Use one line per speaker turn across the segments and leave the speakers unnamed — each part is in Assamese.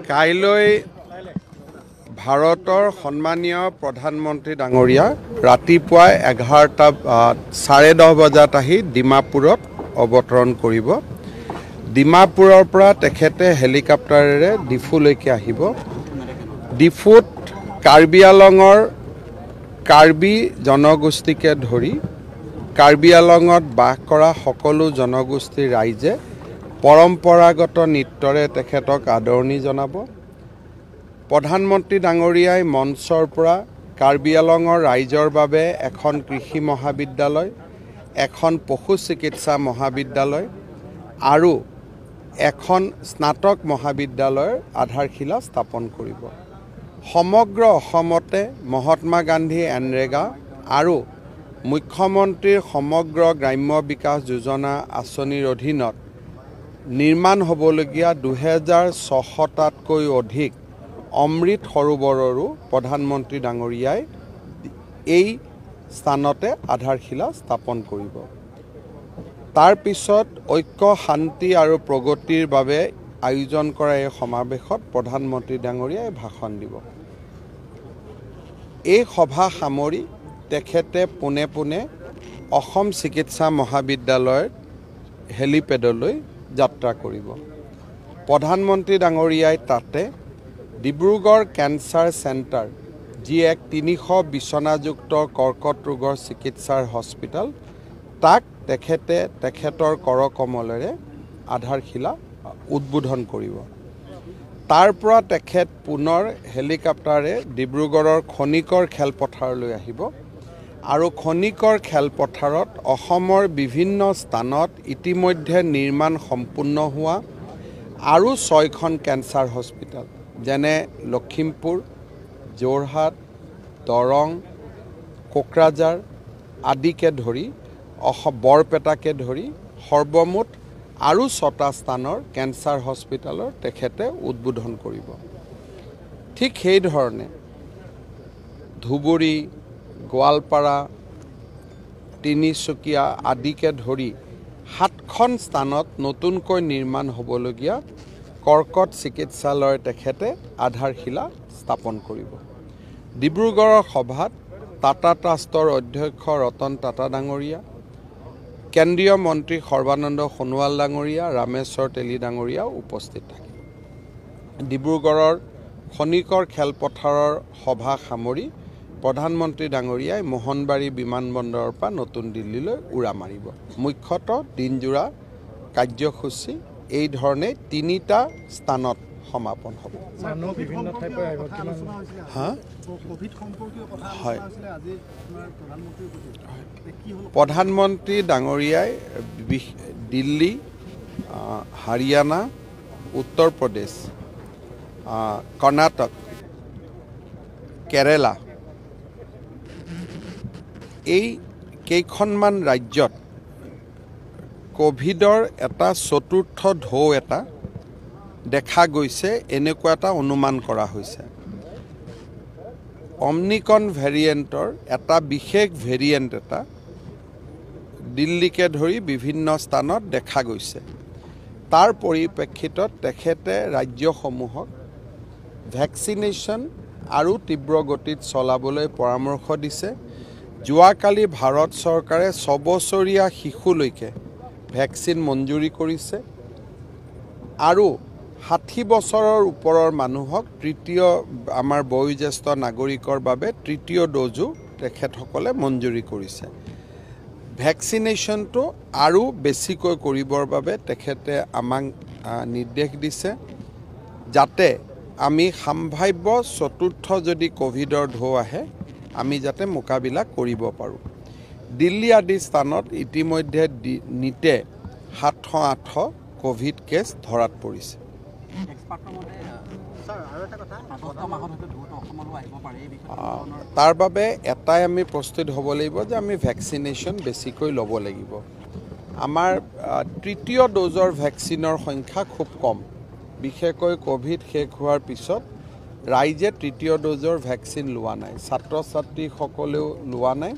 কাইলৈ ভাৰতৰ সন্মানীয় প্ৰধানমন্ত্ৰী ডাঙৰীয়া ৰাতিপুৱা 11টা 10:30 বজাত আহি ডিমাপুৰত অৱতৰণ কৰিব। ডিমাপুৰৰ পৰা তেখেতে হেলিকপ্টাৰেৰে ডিফুলৈকে আহিব। ডিফুত কাৰ্বি আলঙৰ কাৰ্বি জনগোষ্ঠীকে ধৰি কাৰ্বি আলঙত বাস কৰা সকলো জনগোষ্ঠীৰ ৰাইজে পৰম্পৰাগত নৃত্যৰে তেখেতক আদৰণি জনাব। প্ৰধানমন্ত্ৰী ডাঙৰীয়াই মঞ্চৰ পৰা কাৰ্বি আলঙৰ ৰাইজৰ বাবে এখন কৃষি মহাবিদ্যালয়, এখন পশু চিকিৎসা মহাবিদ্যালয় আৰু এখন স্নাতক মহাবিদ্যালয়ৰ আধাৰশিলা স্থাপন কৰিব। সমগ্ৰ অসমতে মহাত্মা গান্ধী এনৰেগা আৰু মুখ্যমন্ত্ৰীৰ সমগ্ৰ গ্ৰাম্য বিকাশ যোজনা আঁচনিৰ অধীনত নিৰ্মাণ হ'বলগীয়া 2600টাতকৈ অধিক অমৃত সৰোবৰৰো প্ৰধানমন্ত্ৰী ডাঙৰীয়াই এই স্থানতে আধাৰশিলা স্থাপন কৰিব। তাৰপিছত ঐক্য, শান্তি আৰু প্ৰগতিৰ বাবে আয়োজন কৰা এই সমাৱেশত প্ৰধানমন্ত্ৰী ডাঙৰীয়াই ভাষণ দিব। এই সভা সামৰি তেখেতে পোনে পোনে অসম চিকিৎসা মহাবিদ্যালয়ৰ হেলিপেডলৈ যাত্ৰা কৰিব। প্ৰধানমন্ত্ৰী ডাঙৰীয়াই তাতে ডিব্ৰুগড় কেঞ্চাৰ চেণ্টাৰ, যি এক 300 বিচনাযুক্ত কৰ্কট ৰোগৰ চিকিৎসাৰ হস্পিটেল, তাক তেখেতে তেখেতৰ কৰকমলেৰে আধাৰশিলা উদ্বোধন কৰিব। তাৰ পৰা তেখেত পুনৰ হেলিকপ্টাৰে ডিব্ৰুগড়ৰ খনিকৰ খেলপথাৰলৈ আহিব আৰু খনিকৰ খেলপথাৰত অসমৰ বিভিন্ন স্থানত ইতিমধ্যে নিৰ্মাণ সম্পূৰ্ণ হোৱা আৰু 6খন কেঞ্চাৰ হস্পিটেল, যেনে লখিমপুৰ, যোৰহাট, দৰং, কোকৰাঝাৰ আদিকে ধৰি বৰপেটাকে ধৰি সৰ্বমুঠ আৰু 6টা স্থানৰ কেঞ্চাৰ হস্পিটেলৰ তেখেতে উদ্বোধন কৰিব। ঠিক সেইধৰণে ধুবুৰী, গোৱালপাৰা, তিনিচুকীয়া আদিকে ধৰি 7খন স্থানত নতুনকৈ নিৰ্মাণ হ'বলগীয়া কৰ্কট চিকিৎসালয়ৰ তেখেতে আধাৰশিলা স্থাপন কৰিব। ডিব্ৰুগড়ৰ সভাত টাটা ট্ৰাষ্টৰ অধ্যক্ষ ৰতন টাটা ডাঙৰীয়া, কেন্দ্ৰীয় মন্ত্ৰী সৰ্বানন্দ সোণোৱাল ডাঙৰীয়া, ৰামেশ্বৰ তেলী ডাঙৰীয়া উপস্থিত থাকিব। ডিব্ৰুগড়ৰ খনিকৰ খেলপথাৰৰ সভা সামৰি প্ৰধানমন্ত্ৰী ডাঙৰীয়াই মোহনবাৰী বিমানবন্দৰৰ পৰা নতুন দিল্লীলৈ উৰা মাৰিব। মুখ্যতঃ দিনজোৰা কাৰ্যসূচী এই ধৰণে 3টা স্থানত সমাপন হ'ব। হয়, প্ৰধানমন্ত্ৰী ডাঙৰীয়াই দিল্লী, হাৰিয়ানা, উত্তৰ প্ৰদেশ, কৰ্ণাটক, কেৰেলা এই কেইখনমান ৰাজ্যত ক'ভিডৰ এটা চতুৰ্থ ঢৌ এটা দেখা গৈছে, এনেকুৱা এটা অনুমান কৰা হৈছে। অমনিকন ভেৰিয়েণ্টৰ এটা বিশেষ ভেৰিয়েণ্ট এটা দিল্লীকে ধৰি বিভিন্ন স্থানত দেখা গৈছে। তাৰ পৰিপ্ৰেক্ষিতত তেখেতে ৰাজ্যসমূহক ভেকচিনেশ্যন আৰু তীব্ৰ গতিত চলাবলৈ পৰামৰ্শ দিছে। যোৱাকালি ভাৰত চৰকাৰে 6 বছৰীয়া শিশুলৈকে ভেকচিন মঞ্জুৰি কৰিছে আৰু 60 বছৰৰ ওপৰৰ মানুহক তৃতীয়, আমাৰ বয়োজ্যেষ্ঠ নাগৰিকৰ বাবে তৃতীয় ড'জো তেখেতসকলে মঞ্জুৰি কৰিছে। ভেকচিনেশ্যনটো আৰু বেছিকৈ কৰিবৰ বাবে তেখেতে আমাক নিৰ্দেশ দিছে, যাতে আমি সম্ভাৱ্য চতুৰ্থ যদি ক'ভিডৰ ঢৌ আহে আমি যাতে মোকাবিলা কৰিব পাৰোঁ। দিল্লী আদি স্থানত ইতিমধ্যে নিতে 700-800 ক'ভিড কেছ ধৰাত পৰিছে। তাৰ বাবে এটাই আমি প্ৰস্তুত হ'ব লাগিব যে আমি ভেকচিনেশ্যন বেছিকৈ ল'ব লাগিব। আমাৰ তৃতীয় ড'জৰ ভেকচিনৰ সংখ্যা খুব কম, বিশেষকৈ ক'ভিড শেষ হোৱাৰ পিছত ৰাইজে তৃতীয় ড'জৰ ভেকচিন লোৱা নাই, ছাত্ৰ ছাত্ৰীসকলেও লোৱা নাই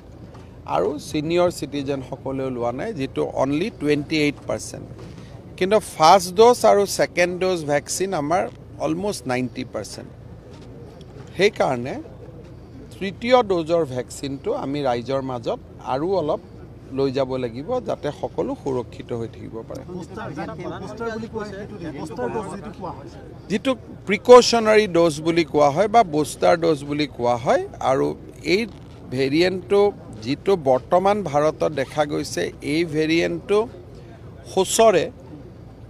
আৰু ছিনিয়ৰ চিটিজেনসকলেও লোৱা নাই, যিটো অনলি 28%। কিন্তু ফাৰ্ষ্ট ড'জ আৰু ছেকেণ্ড ড'জ ভেকচিন আমাৰ অলমষ্ট 90%। সেইকাৰণে তৃতীয় ড'জৰ ভেকচিনটো আমি ৰাইজৰ মাজত আৰু অলপ লৈ যাব লাগিব, যাতে সকলো সুৰক্ষিত হৈ থাকিব পাৰে। যিটো প্ৰিকশ্যনাৰী ড'জ বুলি কোৱা হয় বা বুষ্টাৰ ড'জ বুলি কোৱা হয়। আৰু এই ভেৰিয়েণ্টটো যিটো বৰ্তমান ভাৰতত দেখা গৈছে, এই ভেৰিয়েণ্টটো সোঁচৰে,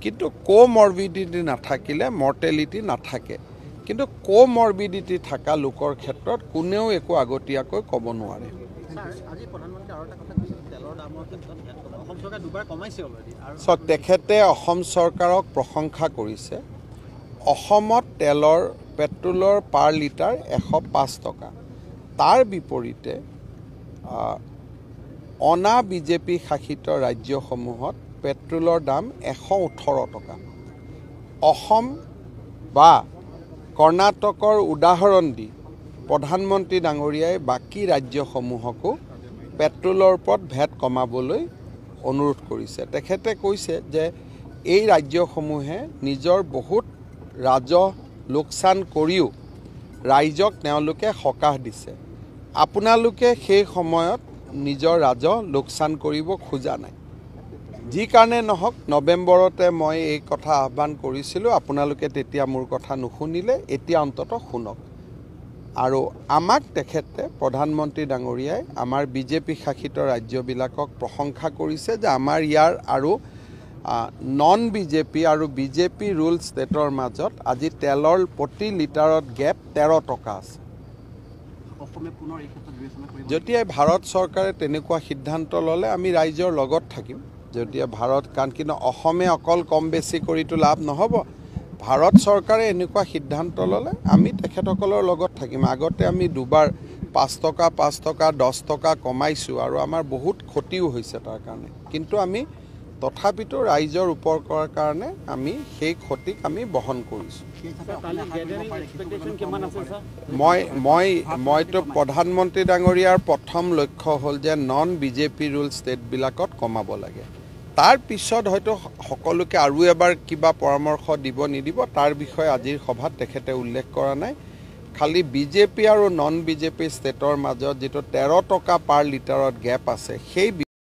কিন্তু কোমৰ্বিডিটি নাথাকিলে মৰ্টেলিটি নাথাকে। কিন্তু কোমৰ্বিডিটি থকা লোকৰ ক্ষেত্ৰত কোনেও একো আগতীয়াকৈ ক'ব নোৱাৰে। চাওক, তেখেতে অসম চৰকাৰক প্ৰশংসা কৰিছে। অসমত তেলৰ পেট্ৰলৰ পাৰ লিটাৰ 105 টকা, তাৰ বিপৰীতে অনা বিজেপি শাসিত ৰাজ্যসমূহত পেট্ৰলৰ দাম 118 টকা। অসম বা কৰ্ণাটকৰ উদাহৰণ দি প্ৰধানমন্ত্ৰী ডাঙৰীয়াই বাকী ৰাজ্যসমূহকো পেট্ৰলৰ ওপৰত ভেট কমাবলৈ অনুৰোধ কৰিছে। তেখেতে কৈছে যে এই ৰাজ্যসমূহে নিজৰ বহুত ৰাজহ লোকচান কৰিও ৰাইজক তেওঁলোকে সকাহ দিছে। আপোনালোকে সেই সময়ত নিজৰ ৰাজহ লোকচান কৰিব খোজা নাই। যি কাৰণে নহওক, নৱেম্বৰতে মই এই কথা আহ্বান কৰিছিলোঁ, আপোনালোকে তেতিয়া মোৰ কথা নুশুনিলে, এতিয়া অন্ততঃ শুনক। আৰু আমাক তেখেতে প্ৰধানমন্ত্ৰী ডাঙৰীয়াই আমাৰ বিজেপি শাসিত ৰাজ্যবিলাকক প্ৰশংসা কৰিছে যে আমাৰ ইয়াৰ আৰু নন বিজেপি আৰু বিজেপি ৰুল ষ্টেটৰ মাজত আজি তেলৰ প্ৰতি লিটাৰত গেপ 13 টকা আছে। যেতিয়াই ভাৰত চৰকাৰে তেনেকুৱা সিদ্ধান্ত ল'লে আমি ৰাইজৰ লগত থাকিম। যেতিয়া ভাৰত, কাৰণ কিন্তু অসমে অকল কম বেছি কৰিতো লাভ নহ'ব, ভাৰত চৰকাৰে এনেকুৱা সিদ্ধান্ত ল'লে আমি তেখেতসকলৰ লগত থাকিম। আগতে আমি দুবাৰ 5 টকা 5 টকা 10 টকা কমাইছোঁ আৰু আমাৰ বহুত ক্ষতিও হৈছে তাৰ কাৰণে, কিন্তু আমি তথাপিতো ৰাইজৰ উপকাৰৰ কাৰণে আমি সেই ক্ষতিক আমি বহন কৰিছোঁ। মই মই মইতো প্ৰধানমন্ত্ৰী ডাঙৰীয়াৰ প্ৰথম লক্ষ্য হ'ল যে নন বিজেপি ৰুল ষ্টেটবিলাকত কমাব লাগে। তাৰ পিছত হয়তো সকলোকে আৰু এবাৰ কিবা পৰামৰ্শ দিব নিদিব তাৰ বিষয়ে আজিৰ সভাত তেখেতে উল্লেখ কৰা নাই। খালি বিজেপি আৰু নন বিজেপি ষ্টেটৰ মাজত যিটো 13 টকা পাৰ লিটাৰত গেপ আছে, সেই